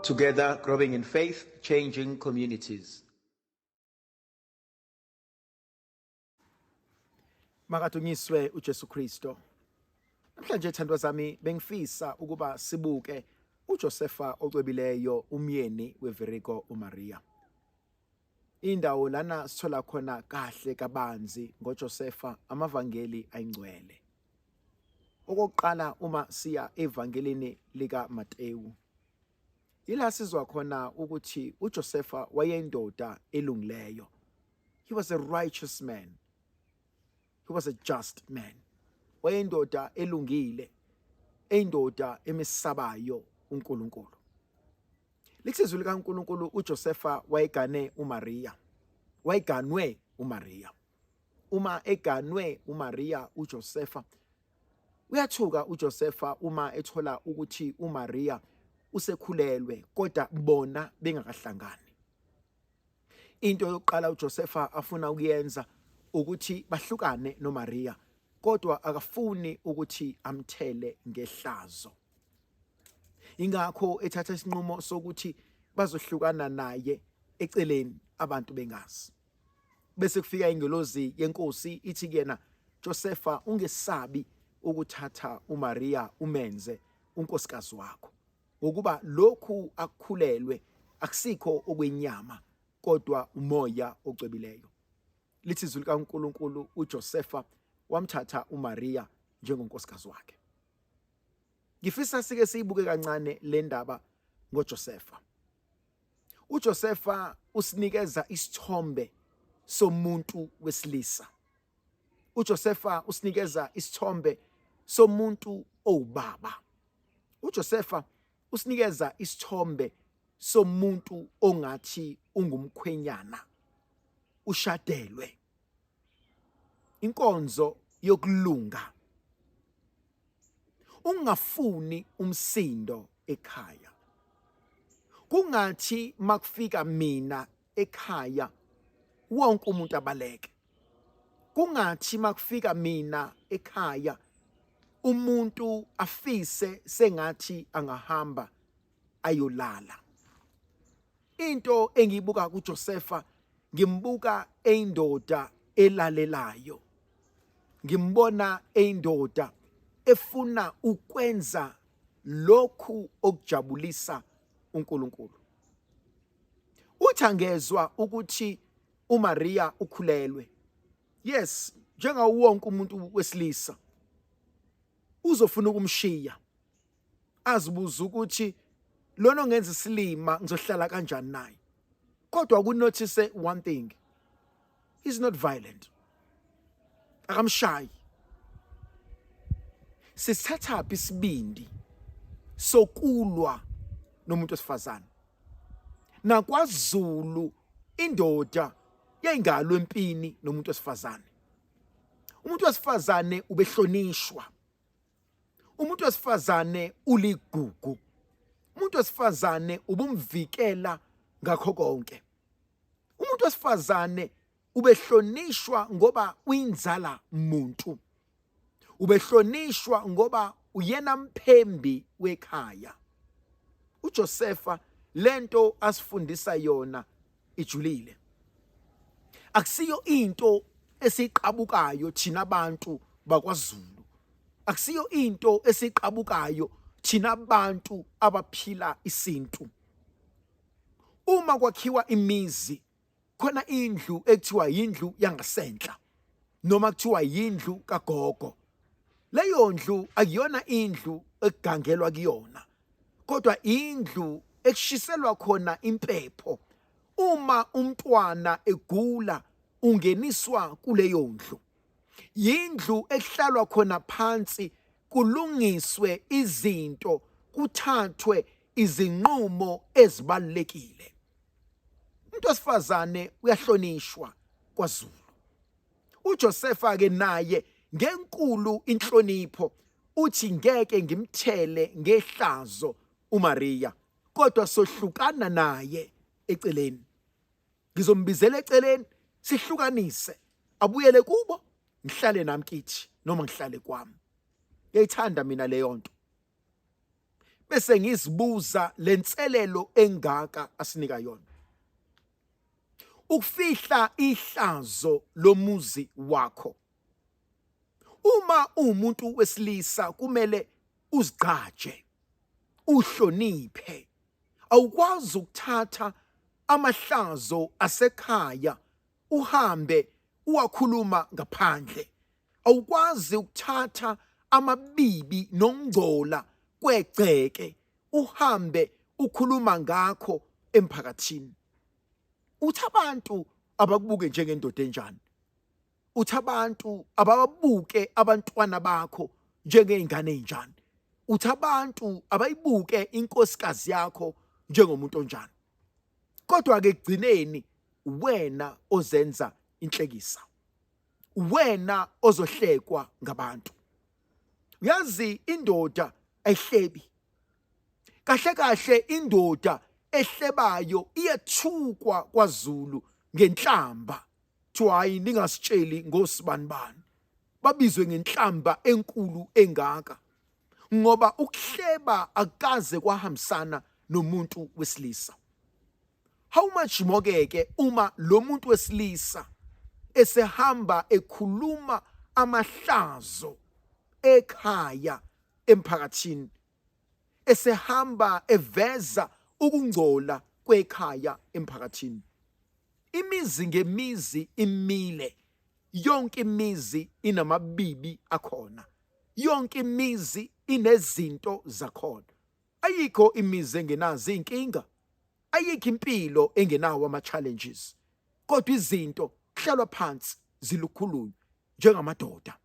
Together, growing in faith, changing communities. Makadunyiswe uJesu Kristo. Namhlanje thandwa zami bengifisa ukuba sibuke uJosefa ocwebileyo umyeni weVirigo uMaria. Indawo lana sithola khona kahle kabanzi ngoJosefa amavangeli ayingcwele. Okokuqala uma siya evangelini likaMatewu ila sizwa khona ukuthi uJosefa wayeyindoda elungileyo. He was a righteous man. He was a just man. Wayeyindoda elungile, eyindoda emesabayo uNkulunkulu. Lithi izwi likaNkulunkulu uJosefa wayegane uMaria. Wayeganwe uMaria. Uma eganwe uMaria uJosefa uyathuka uJosefa uma ethola ukuthi uMaria usekhulelwe kodwa bona bengakahlangani. Into yokuqala uJosefa afuna ukuyenza ukuthi bahlukane noMaria kodwa akafuni ukuthi amthele ngehlazo. Ingakho ethatha isinqumo sokuthi bazohlukana naye eceleni abantu bengazi. Bese kufika ingelozi yenkosi ithi kuyena Josefa ungesabi ukuthatha uMaria umenze unkosikazi wakho ngokuba lokhu akukhulelwe akusikho okwenyama kodwa umoya ocwebileyo. Lithi izwi likaNkulunkulu uJosefa wamthatha uMaria njengonkosikazi wakhe. Ngifisa sike siyibuke kancane le ndaba ngoJosefa. uJosefa usinikeza isithombe somuntu wesilisa. uJosefa usinikeza isithombe somuntu owubaba. uJosefa usinikeza isithombe somuntu ongathi ungumkhwenyana ushadelwe. Inkonzo yokulunga. Ungafuni umsindo ekhaya. Kungathi makufika mina ekhaya wonke umuntu abaleke. Kungathi makufika mina ekhaya umuntu afise sengathi angahamba ayolala. Into engiyibuka kuJosefa ngimbuka eyindoda elalelayo. Ngimbona eyindoda efuna ukwenza lokhu okujabulisa uNkulunkulu. Uthi angezwa ukuthi uMaria ukhulelwe. Yes, njengawo wonke umuntu wesilisa uzofuna ukumshiya. Azibuza ukuthi lona ongenza isilima ngizohlala kanjani naye. Kodwa kunothise one thing. He's not violent. Akamshayi. Sisithathaphi isibindi sokulwa nomuntu wesifazane? NakwaZulu indoda yayingalwe empini nomuntu wesifazane. Umuntu wesifazane ubehlonishwa. Umuntu wesifazane uligugu. Umuntu wesifazane ubumvikela ngakho konke. Umuntu wesifazane ubehlonishwa ngoba uyinzala muntu. Ubehlonishwa ngoba uyena mphembi wekhaya. uJosefa lento asifundisa yona ijulile. Akusiyo into esiqabukayo thina abantu bakwaZulu. Akusiyo into esiqabukayo thina abantu abaphila isintu. Uma kwakhiwa imizi khona indlu ekuthiwa yindlu yangasenhla noma kuthiwa yindlu kagogo. Leyo ndlu akuyona indlu ekugangelwa kuyona kodwa indlu ekushiselwa khona impepho. Uma umntwana egula ungeniswa kuleyo ndlu. Yindlu ekuhlalwa khona phansi kulungiswe izinto kuthathwe izinqumo ezibalulekile. Umuntu wesifazane uyahlonishwa kwaZulu. uJosefa ke naye ngenkulu inhlonipho uthi ngeke ngimthele ngehlazo uMaria kodwa sohlukana naye eceleni. Ngizombizela eceleni sihlukanise abuyele kubo ngihlale nami kithi noma ngihlale kwami. Ngiyayithanda mina leyo nto. Bese ngizibuza lenselelo engaka asinika yona. Ukufihla ihlazo lomuzi wakho. Uma uwumuntu wesilisa kumele uzigqaje, uhloniphe. Awukwazi ukuthatha amahlazo asekhaya uhambe uwakhuluma ngaphandle. Awukwazi ukuthatha amabibi nokungcola kwegceke uhambe ukhuluma ngakho emphakathini. Uthi abantu abakubuke njengendoda enjani? Uthi abantu abababuke abantwana bakho njengey'ngane ey'njani? Uthi abantu abayibuke inkosikazi yakho njengomuntu onjani? Kodwa-ke ekugcineni wena ozenza inhlekisa, wena ozohlekwa ngabantu. Uyazi indoda ayihlebi. Kahle kahle indoda ehlebayo iyethukwa kwaZulu ngenhlamba. Kuthiwa hayi ningasitsheli ngosibanibani. Babizwe ngenhlamba enkulu engaka. Ngoba ukuhleba akukaze kwahambisana nomuntu wesilisa. How much more ke uma lo muntu wesilisa esehamba ekhuluma amahlazo ekhaya emphakathini, esehamba eveza ukungcola kwekhaya emphakathini. Imizi ngemizi imile, yonke imizi inamabibi akhona, yonke imizi inezinto zakhona. Ayikho imizi engenazo inkinga, ayikho impilo engenawo ama challenges, kodwa izinto kuhlalwa phansi zilukhulunywe njengamadoda.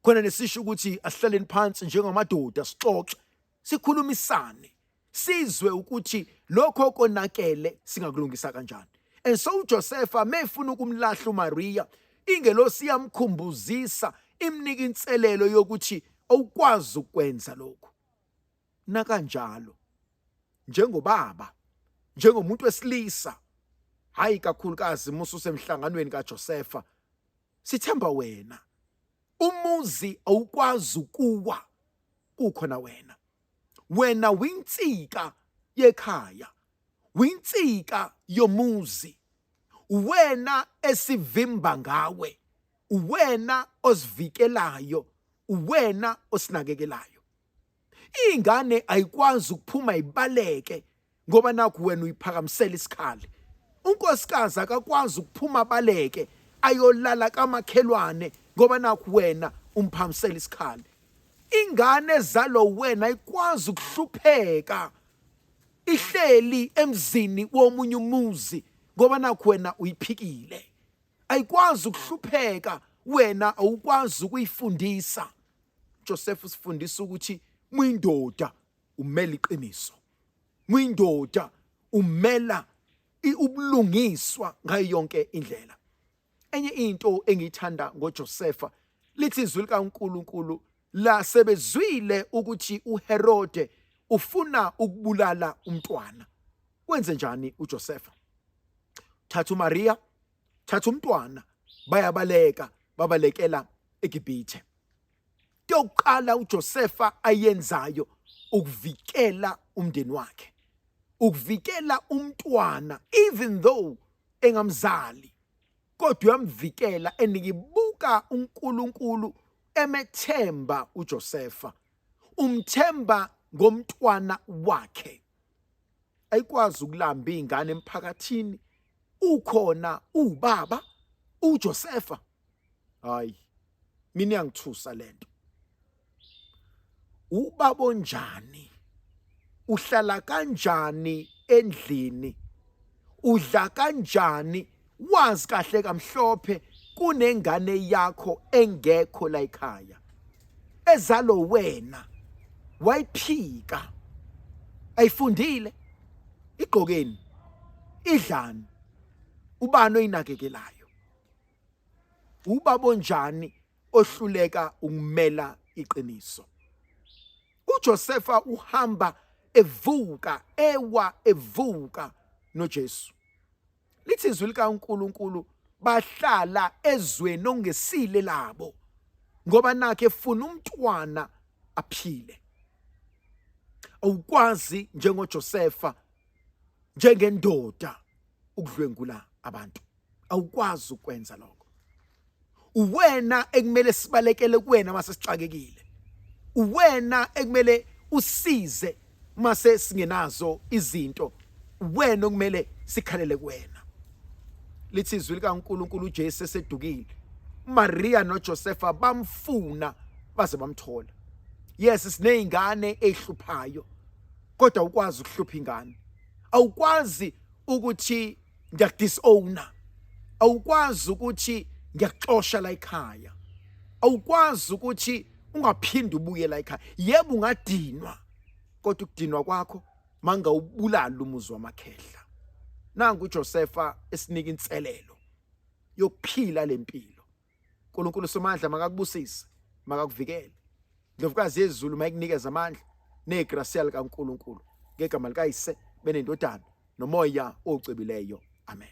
Khona nesisho ukuthi asihlaleni phansi njengamadoda sixoxe, sikhulumisane, sizwe ukuthi lokho konakele singakulungisa kanjani. And so uJosepha mefuna ukumlahla uMaria, ingelosi iyamkhumbuzisa, imnika inselelo yokuthi awukwazi ukwenza lokho. Nakanjalo njengobaba, njengomuntu wesilisa, hayi kakhulukazi musu usemhlanganweni kaJosepha, sithemba wena. Umuzi awukwazi ukuwa kukhona wena. Wena winsika yekhaya, winsika yomuzi, wena esivimba ngawe, uwena osivikelayo, uwena osinakekelayo. Ingane ayikwazi ukuphuma ibaleke ngoba nakhu wena uyiphakamisela isikhali. Unkosikazi akakwazi ukuphuma abaleke ayolala kamakhelwane ngoba nakhu wena umphakamisela isikhali. Ingane zalo wena ayikwazi ukuhlupheka ihleli emzini womunye umuzi ngoba nakhu wena uyiphikile. Ayikwazi ukuhlupheka wena awukwazi ukuyifundisa. Joseph usifundisa ukuthi muyindoda umela iqiniso, muyindoda umela ubulungiswa ngayo yonke indlela. Enye into engiyithanda ngoJosepha, lithi izwi likaNkuluNkulu lasebezwile ukuthi uHerode ufuna ukubulala umntwana. Wenze njani uJosepha? Thatha uMaria, thatha umntwana, bayabaleka, babalekela eGibhithe. Yokuqala uJosepha ayenzayo ukuvikela umndeni wakhe, ukuvikela umntwana, even though engamzali, kodwa uyamvikela. Enikibuka uNkulunkulu emethemba uJosepha, umthemba ngomntwana wakhe. Ayikwazi ukulamba ingane emphakathini ukhona ubaba uJosepha. Hayi, mina iyangithusa lento. Ubaba onjani? Uhlala kanjani endlini? Udla kanjani? Wazi kahle kamhlophe kunengane yakho engekho la ekhaya. Ezalo wena wayiphika. Ayifundile. Igqokeni. Idlani. Ubani oyinakekelayo? Ubaba onjani ohluleka ukumela iqiniso? uJosepha uhamba evuka, ewa evuka noJesu. Lithi izwi likaNkuluNkulu bahlala ezweni ongesile labo ngoba nakhe efuna umntwana aphile. Awukwazi njengoJosefa, njengendoda, ukudlwengula abantu. Awukwazi ukwenza lokho. Uwena ekumele sibalekele kuwena mase sixakekile. Uwena ekumele usize mase singenazo izinto. Uwena okumele sikhalele kuwena. Lithi izwi likaNkulunkulu, uJesu esedukile, Maria noJosepha bamfuna baze bamthola. Yes, sinezingane ezihluphayo, kodwa ukwazi ukuhlupha ingane, awukwazi ukuthi ngiyakudisowna, awukwazi ukuthi ngiyakuxosha la ekhaya, awukwazi ukuthi ungaphinde ubuye la ekhaya. Yebo, ungadinwa, kodwa ukudinwa kwakho mangawubulala umuzi wamakhehla. Nangu uJosepha esinika inselelo yokuphila lempilo. uNkulunkulu Somandla makakubusise, makakuvikele. Ndlovukazi yezulu mayikunikeza amandla negracia likaNkulunkulu, ngegama likaYise benendodana noMoya ocwebileyo. Amen.